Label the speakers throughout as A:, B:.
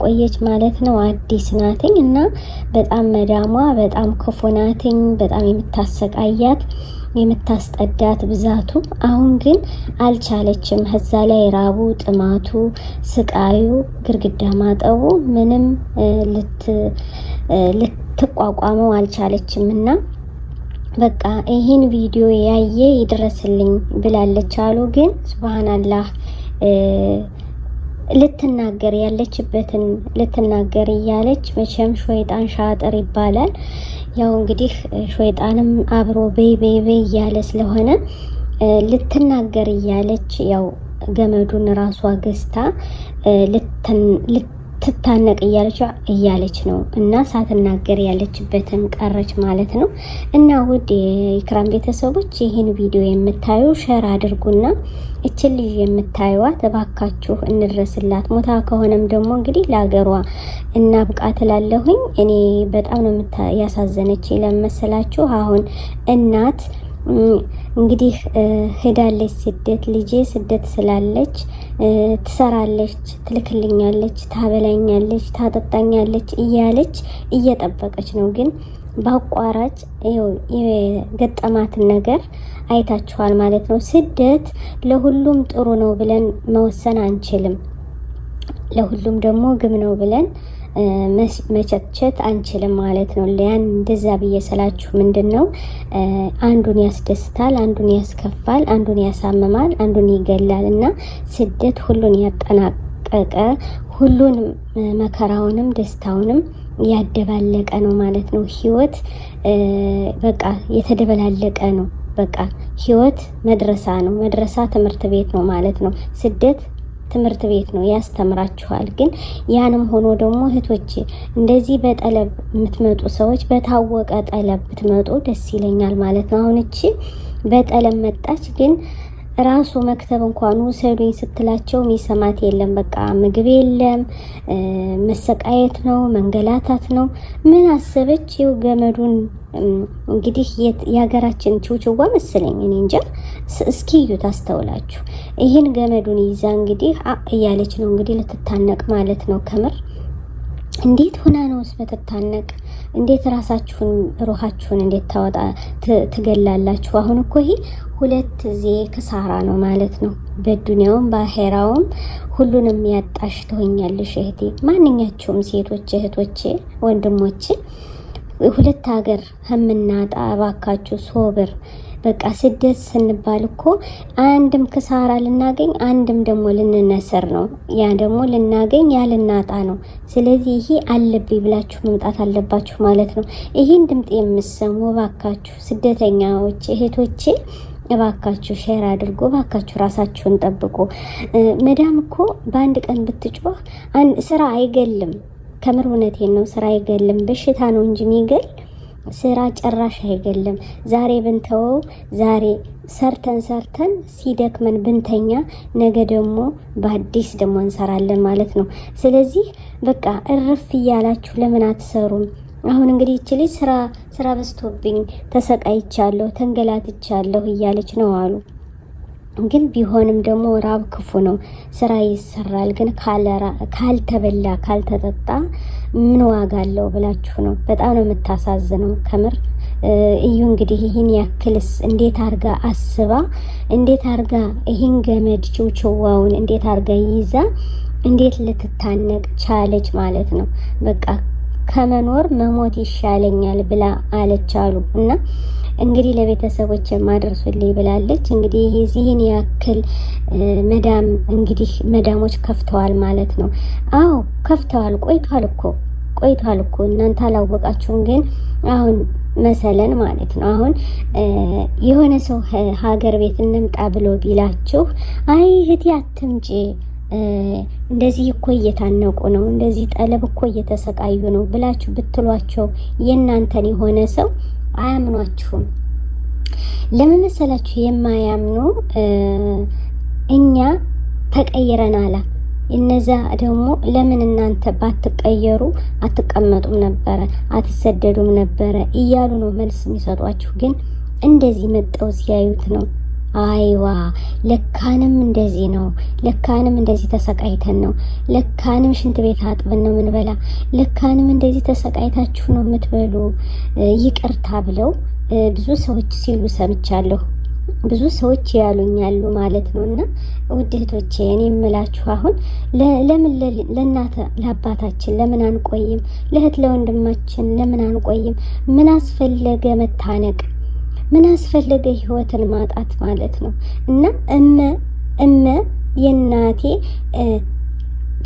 A: ቆየች ማለት ነው። አዲስ ናትኝ እና በጣም መዳሟ በጣም ክፉ ናትኝ። በጣም የምታሰቃያት የምታስጠዳት ብዛቱ። አሁን ግን አልቻለችም። ከዛ ላይ ራቡ፣ ጥማቱ፣ ስቃዩ፣ ግርግዳ ማጠቡ ምንም ልትቋቋመው አልቻለችም እና በቃ ይህን ቪዲዮ ያየ ይድረስልኝ ብላለች አሉ። ግን ሱብሃናላህ ልትናገር ያለችበትን ልትናገር እያለች መቼም ሾይጣን ሻጥር ይባላል። ያው እንግዲህ ሾይጣንም አብሮ በይ በይ በይ እያለ ስለሆነ ልትናገር እያለች ያው ገመዱን ራሷ ገዝታ ትታነቅ እያለች እያለች ነው እና ሳትናገር ያለችበትን ቀረች ማለት ነው። እና ውድ የኢክራም ቤተሰቦች ይህን ቪዲዮ የምታዩ share አድርጉና እችን ልጅ የምታዩዋት እባካችሁ እንድረስላት። ሞታ ከሆነም ደግሞ እንግዲህ ለሀገሯ እናብቃ ትላለሁኝ። እኔ በጣም ነው ያሳዘነች ለመሰላችሁ አሁን እናት እንግዲህ ሄዳለች ስደት። ልጄ ስደት ስላለች ትሰራለች፣ ትልክልኛለች፣ ታበላኛለች፣ ታጠጣኛለች እያለች እየጠበቀች ነው። ግን በአቋራጭ የገጠማትን ነገር አይታችኋል ማለት ነው። ስደት ለሁሉም ጥሩ ነው ብለን መወሰን አንችልም። ለሁሉም ደግሞ ግም ነው ብለን መቸትቸት አንችልም ማለት ነው። ያን እንደዛ ብዬ ስላችሁ ምንድን ነው አንዱን ያስደስታል፣ አንዱን ያስከፋል፣ አንዱን ያሳምማል፣ አንዱን ይገላል እና ስደት ሁሉን ያጠናቀቀ ሁሉን መከራውንም ደስታውንም ያደባለቀ ነው ማለት ነው። ህይወት በቃ የተደበላለቀ ነው። በቃ ህይወት መድረሳ ነው። መድረሳ ትምህርት ቤት ነው ማለት ነው። ስደት ትምህርት ቤት ነው፣ ያስተምራችኋል። ግን ያንም ሆኖ ደግሞ እህቶቼ እንደዚህ በጠለብ የምትመጡ ሰዎች በታወቀ ጠለብ ብትመጡ ደስ ይለኛል ማለት ነው። አሁን እቺ በጠለብ መጣች ግን ራሱ መክተብ እንኳን ውሰዱኝ ስትላቸው የሚሰማት የለም። በቃ ምግብ የለም፣ መሰቃየት ነው፣ መንገላታት ነው። ምን አሰበች? ይኸው ገመዱን እንግዲህ የሀገራችን ችውችዋ መሰለኝ እኔ እንጃ። እስኪ እዩት አስተውላችሁ። ይህን ገመዱን ይዛ እንግዲህ እያለች ነው እንግዲህ ልትታነቅ ማለት ነው። ከምር እንዴት ሆና ነው በትታነቅ? እንዴት ራሳችሁን ሩሃችሁን እንዴት ታወጣ ትገላላችሁ? አሁን እኮ ይሄ ሁለት ዜ ክሳራ ነው ማለት ነው። በዱንያውም በአሄራውም ሁሉንም ያጣሽ ትሆኛለሽ እህቴ። ማንኛቸውም ሴቶች እህቶቼ፣ ወንድሞቼ ሁለት ሀገር ከምናጣ እባካችሁ ሶብር በቃ ስደት ስንባል እኮ አንድም ክሳራ ልናገኝ አንድም ደግሞ ልንነስር ነው። ያ ደግሞ ልናገኝ ያ ልናጣ ነው። ስለዚህ ይሄ አለብኝ ብላችሁ መምጣት አለባችሁ ማለት ነው። ይህን ድምጥ የምሰሙ እባካችሁ ስደተኛዎች እህቶቼ እባካችሁ share አድርጎ እባካችሁ ራሳችሁን ጠብቁ። መዳም እኮ በአንድ ቀን ብትጮህ ስራ አይገልም። ከምር እውነቴን ነው። ስራ አይገልም፣ በሽታ ነው እንጂ የሚገል ስራ ጭራሽ አይገልም። ዛሬ ብንተወው ዛሬ ሰርተን ሰርተን ሲደክመን ብንተኛ ነገ ደግሞ በአዲስ ደግሞ እንሰራለን ማለት ነው። ስለዚህ በቃ እርፍ እያላችሁ ለምን አትሰሩም? አሁን እንግዲህ ይቺ ልጅ ስራ ስራ በዝቶብኝ ተሰቃይቻለሁ፣ ተንገላትቻለሁ እያለች ነው አሉ። ግን ቢሆንም ደግሞ ራብ ክፉ ነው። ስራ ይሰራል፣ ግን ካልተበላ ካልተጠጣ ምን ዋጋ አለው ብላችሁ ነው። በጣም ነው የምታሳዝነው ከምር። እዩ እንግዲህ ይህን ያክልስ እንዴት አርጋ አስባ እንዴት አርጋ ይህን ገመድ ችውችዋውን እንዴት አርጋ ይዛ እንዴት ልትታነቅ ቻለች ማለት ነው። በቃ ከመኖር መሞት ይሻለኛል ብላ አለች አሉ እና እንግዲህ ለቤተሰቦች ማድረሱልኝ ብላለች። እንግዲህ የዚህን ያክል መዳም እንግዲህ መዳሞች ከፍተዋል ማለት ነው። አዎ ከፍተዋል። ቆይቷል እኮ ቆይቷል እኮ እናንተ አላወቃችሁም። ግን አሁን መሰለን ማለት ነው። አሁን የሆነ ሰው ሀገር ቤት እንምጣ ብሎ ቢላችሁ አይ እህቴ አትምጪ እንደዚህ እኮ እየታነቁ ነው፣ እንደዚህ ጠለብ እኮ እየተሰቃዩ ነው ብላችሁ ብትሏቸው የእናንተን የሆነ ሰው አያምኗችሁም። ለምን መሰላችሁ የማያምኑ? እኛ ተቀይረናላ። እነዛ ደግሞ ለምን እናንተ ባትቀየሩ አትቀመጡም ነበረ አትሰደዱም ነበረ እያሉ ነው መልስ የሚሰጧችሁ። ግን እንደዚህ መጠው ሲያዩት ነው አይዋ ለካንም እንደዚህ ነው፣ ለካንም እንደዚህ ተሰቃይተን ነው፣ ለካንም ሽንት ቤት አጥበን ነው ምንበላ፣ ለካንም እንደዚህ ተሰቃይታችሁ ነው የምትበሉ፣ ይቅርታ ብለው ብዙ ሰዎች ሲሉ ሰምቻለሁ። ብዙ ሰዎች ያሉኛሉ ማለት ነው። እና ውድ እህቶቼ እኔ የምላችሁ አሁን ለምን ለእናት ለአባታችን ለምን አንቆይም? ለእህት ለወንድማችን ለምን አንቆይም? ምን አስፈለገ መታነቅ? ምን አስፈለገ ህይወትን ማጣት ማለት ነው። እና እመ እመ የእናቴ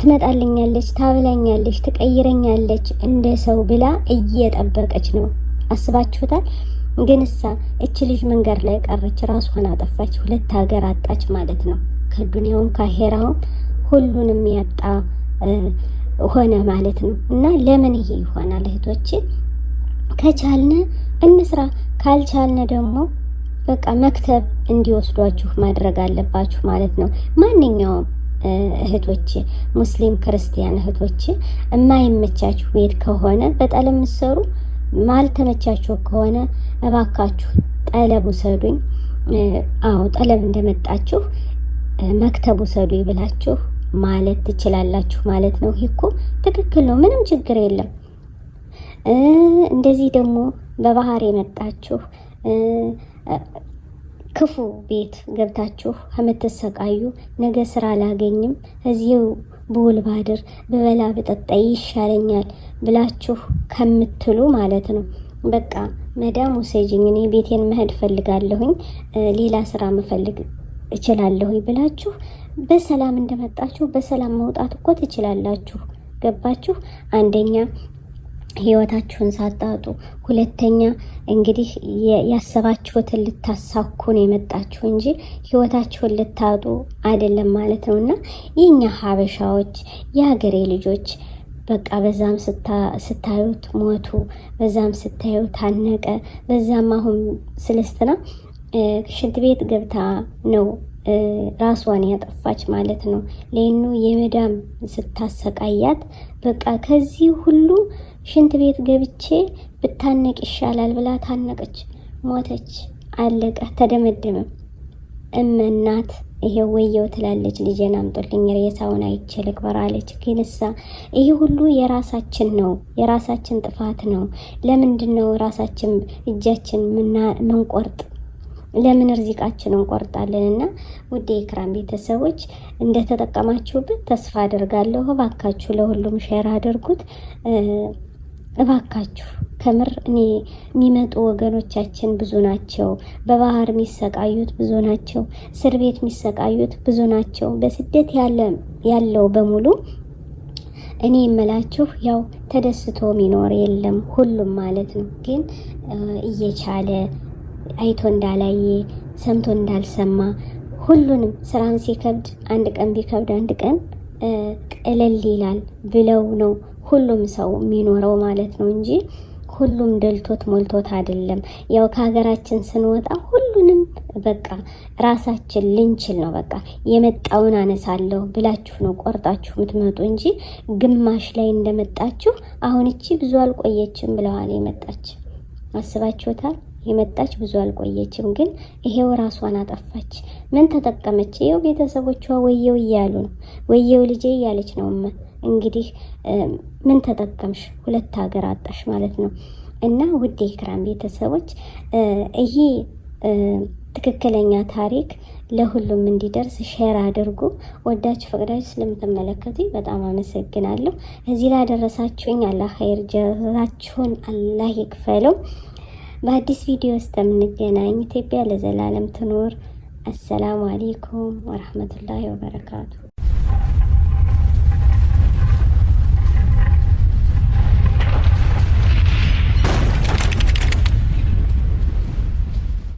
A: ትመጣልኛለች፣ ታብላኛለች፣ ትቀይረኛለች እንደ ሰው ብላ እየጠበቀች ነው። አስባችሁታል? ግን እሳ እች ልጅ መንገድ ላይ ቀረች፣ ራሷን አጠፋች፣ ሁለት ሀገር አጣች ማለት ነው። ከዱንያውም ካሄራውም ሁሉንም ያጣ ሆነ ማለት ነው። እና ለምን ይሄ ይሆናል? እህቶቼ ከቻልነ እንስራ፣ ካልቻልነ ደግሞ በቃ መክተብ እንዲወስዷችሁ ማድረግ አለባችሁ ማለት ነው። ማንኛውም እህቶቼ ሙስሊም ክርስቲያን እህቶቼ የማይመቻችሁ ቤት ከሆነ በጣም የምትሰሩ ማልተመቻችሁ ከሆነ እባካችሁ ጠለብ ውሰዱኝ። አዎ ጠለብ እንደመጣችሁ መክተብ ውሰዱኝ ብላችሁ ማለት ትችላላችሁ ማለት ነው። ይሄ እኮ ትክክል ነው፣ ምንም ችግር የለም። እንደዚህ ደግሞ በባህር የመጣችሁ ክፉ ቤት ገብታችሁ ከምትሰቃዩ ነገ ስራ አላገኝም እዚሁ ብውል ባድር ብበላ ብጠጣ ይሻለኛል ብላችሁ ከምትሉ ማለት ነው። በቃ መዳም ውሰጅኝ፣ እኔ ቤቴን መሄድ ፈልጋለሁኝ፣ ሌላ ስራ መፈልግ እችላለሁኝ ብላችሁ በሰላም እንደመጣችሁ በሰላም መውጣት እኮ ትችላላችሁ። ገባችሁ? አንደኛ ህይወታችሁን ሳታጡ፣ ሁለተኛ እንግዲህ ያሰባችሁትን ልታሳኩ ነው የመጣችሁ እንጂ ህይወታችሁን ልታጡ አይደለም ማለት ነው። እና የኛ ሀበሻዎች የሀገሬ ልጆች በቃ በዛም ስታዩት ሞቱ፣ በዛም ስታዩት ታነቀ፣ በዛም አሁን ስለስትና ሽንት ቤት ገብታ ነው ራሷን ያጠፋች ማለት ነው። ለኑ የመዳም ስታሰቃያት በቃ ከዚህ ሁሉ ሽንት ቤት ገብቼ ብታነቅ ይሻላል ብላ ታነቀች፣ ሞተች፣ አለቀ፣ ተደመደመ። እመናት ይሄ ወየው ትላለች፣ ልጄን አምጡልኝ ሬሳውን አይቼ ልቅበር አለች። ግን እሳ ይሄ ሁሉ የራሳችን ነው፣ የራሳችን ጥፋት ነው። ለምንድን ነው ራሳችን እጃችን ምንቆርጥ? ለምን እርዚቃችን እንቆርጣለን? እና ውድ የኢክራም ቤተሰቦች እንደተጠቀማችሁበት ተስፋ አድርጋለሁ። እባካችሁ ለሁሉም share አድርጉት። እባካችሁ ከምር እኔ የሚመጡ ወገኖቻችን ብዙ ናቸው። በባህር የሚሰቃዩት ብዙ ናቸው። እስር ቤት የሚሰቃዩት ብዙ ናቸው። በስደት ያለው በሙሉ እኔ የምላችሁ ያው ተደስቶ የሚኖር የለም ሁሉም ማለት ነው። ግን እየቻለ አይቶ እንዳላየ ሰምቶ እንዳልሰማ ሁሉንም ስራም ሲከብድ አንድ ቀን ቢከብድ አንድ ቀን ቀለል ይላል ብለው ነው ሁሉም ሰው የሚኖረው ማለት ነው እንጂ ሁሉም ደልቶት ሞልቶት አይደለም። ያው ከሀገራችን ስንወጣ ሁሉንም በቃ ራሳችን ልንችል ነው። በቃ የመጣውን አነሳለሁ ብላችሁ ነው ቆርጣችሁ የምትመጡ እንጂ ግማሽ ላይ እንደመጣችሁ አሁን እቺ ብዙ አልቆየችም ብለዋል። የመጣች አስባችሁታል? የመጣች ብዙ አልቆየችም፣ ግን ይሄው ራሷን አጠፋች። ምን ተጠቀመች? ይኸው ቤተሰቦቿ ወየው እያሉ ነው። ወየው ልጄ እያለች ነው። እንግዲህ ምን ተጠቀምሽ? ሁለት ሀገር አጣሽ ማለት ነው። እና ውድ የኢክራም ቤተሰቦች ይሄ ትክክለኛ ታሪክ ለሁሉም እንዲደርስ share አድርጉ። ወዳችሁ ፈቅዳችሁ ስለምትመለከቱኝ በጣም አመሰግናለሁ። እዚህ ላደረሳችሁኝ አላህ ኸይር ጀዛችሁን አላህ ይክፈለው። በአዲስ ቪዲዮ እስከምንገናኝ ኢትዮጵያ ለዘላለም ትኖር። አሰላሙ አሌይኩም ወረህመቱላሂ ወበረካቱ።